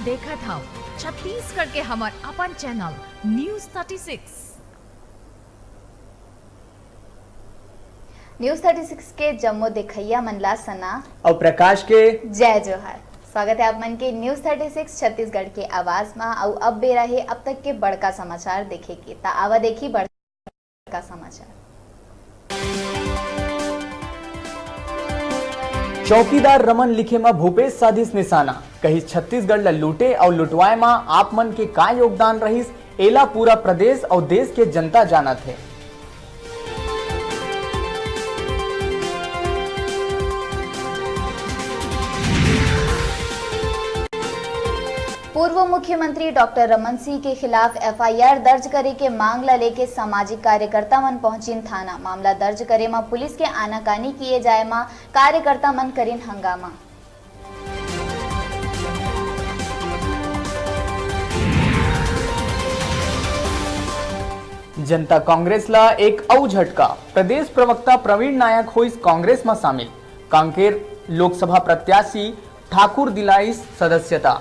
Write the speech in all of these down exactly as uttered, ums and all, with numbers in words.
देखत हव छत्तीसगढ़ के हमर अपन channel news thirty six. News thirty six के जम्मो देखइया मन ला सना अउ प्रकाश के जय जोहार। स्वागत है आप मन के न्यूज़ थर्टी सिक्स छत्तीसगढ़ के आवाज मा। अउ अब बेरा हे अब तक के बड़का समाचार देखे के, त आवा देखी बड़का समाचार। चौकीदार रमन लिखे म भूपेश साधिस निशाना, कहिस छत्तीसगढ़ ल लूटे अउ लुटवाए म आप मन के का योगदान रहिस, एला पूरा प्रदेश अउ देश के जनता जानत हे। पूर्व मुख्यमंत्री डॉक्टर रमन सिंह के खिलाफ एफआईआर दर्ज करे के मांग ला लेके सामाजिक कार्यकर्ता मन पहुंचिन थाना। मामला दर्ज करे म पुलिस के आनाकानी किए जाए म कार्यकर्ता मन करिन हंगामा। जनता कांग्रेस ला एक अउ झटका, प्रदेश प्रवक्ता प्रवीण नायक होइस कांग्रेस म शामिल, कांकेर लोकसभा प्रत्याशी ठाकुर दिलाइस सदस्यता।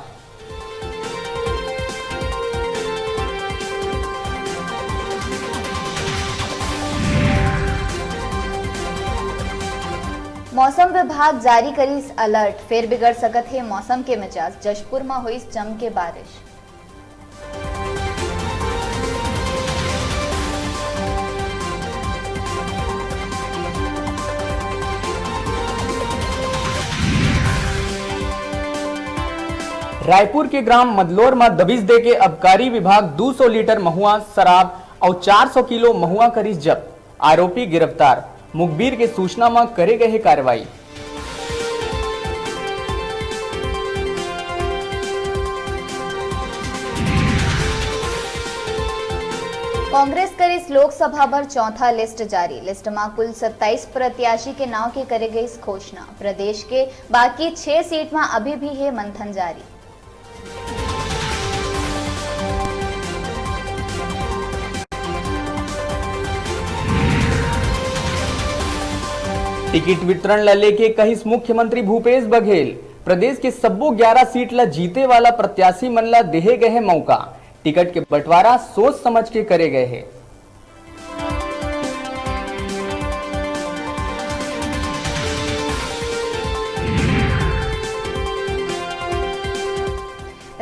मौसम विभाग जारी करिस अलर्ट, फेर बिगड़ सकत हे मौसम के मिजाज, जशपुर म होइस जम के बारिश। रायपुर के ग्राम मदलोर म दबिश देके अबकारी विभाग दू सौ लीटर महुआ शराब अउ चार सौ किलो महुआ करिस जब्त। आरोपी गिरफ्तार। मुखबिर के सूचना म करे गए हे कार्रवाई। कांग्रेस करिस लोकसभा बर चौथा लिस्ट जारी। लिस्ट म कुल सत्ताईस प्रत्याशी के नांव के करे गइस घोषणा। प्रदेश के बाकी छह सीट म अभी भी हे मंथन जारी। टिकट वितरण ला लेके कहिस मुख्यमंत्री भूपेश बघेल, प्रदेश के सब्बो ग्यारह सीट ला जीते वाला प्रत्याशी मन ला देहे गए हे मौका। टिकट के बंटवारा सोच समझ के करे गए हे।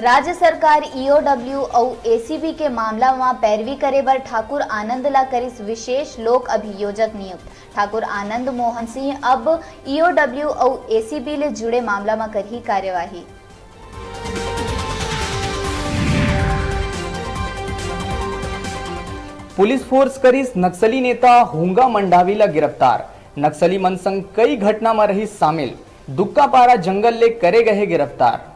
राज्य सरकार ईओडब्ल्यू अउ एसीबी के मामला म पैरवी करे बर ठाकुर आनंद ला करिस विशेष लोक अभियोजक नियुक्त। ठाकुर आनंद मोहन सिंह अब ईओडब्ल्यू अउ एसीबी ले जुड़े मामला म करही कार्यवाही। पुलिस फोर्स करिस नक्सली नेता होंगा मंडावी ला गिरफ्तार। नक्सली मन संग कई घटना म रहिस शामिल। दुक्कापारा जंगल ले करे गए गिरफ्तार।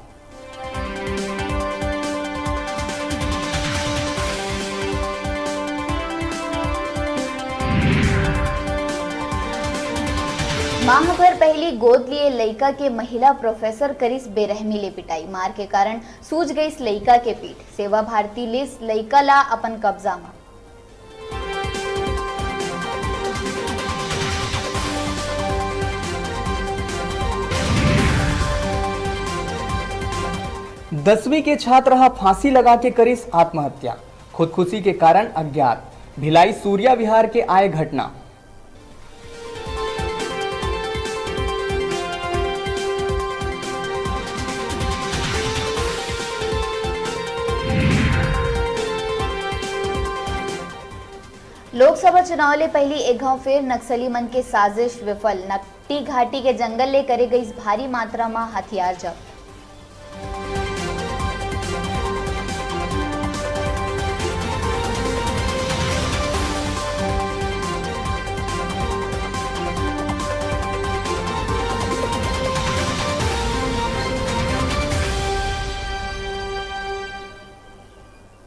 माह भर पहिली गोद लिए लइका के महिला प्रोफेसर करिस बेरहमी ले पिटाई। मार के कारण सूज गइस लइका के पीठ। सेवा भारती लिस लइका ला अपन कब्जा म। दसवीं के छात्र ह फांसी लगा के करिस आत्महत्या। खुदकुशी के कारण अज्ञात। भिलाई सूर्या विहार के आए घटना। लोकसभा चुनाव ले पहिली एक घांव फेर नक्सली मन के साजिश विफल। नकटी घाटी के जंगल ले करे गइस भारी मात्रा म हथियार जब्त।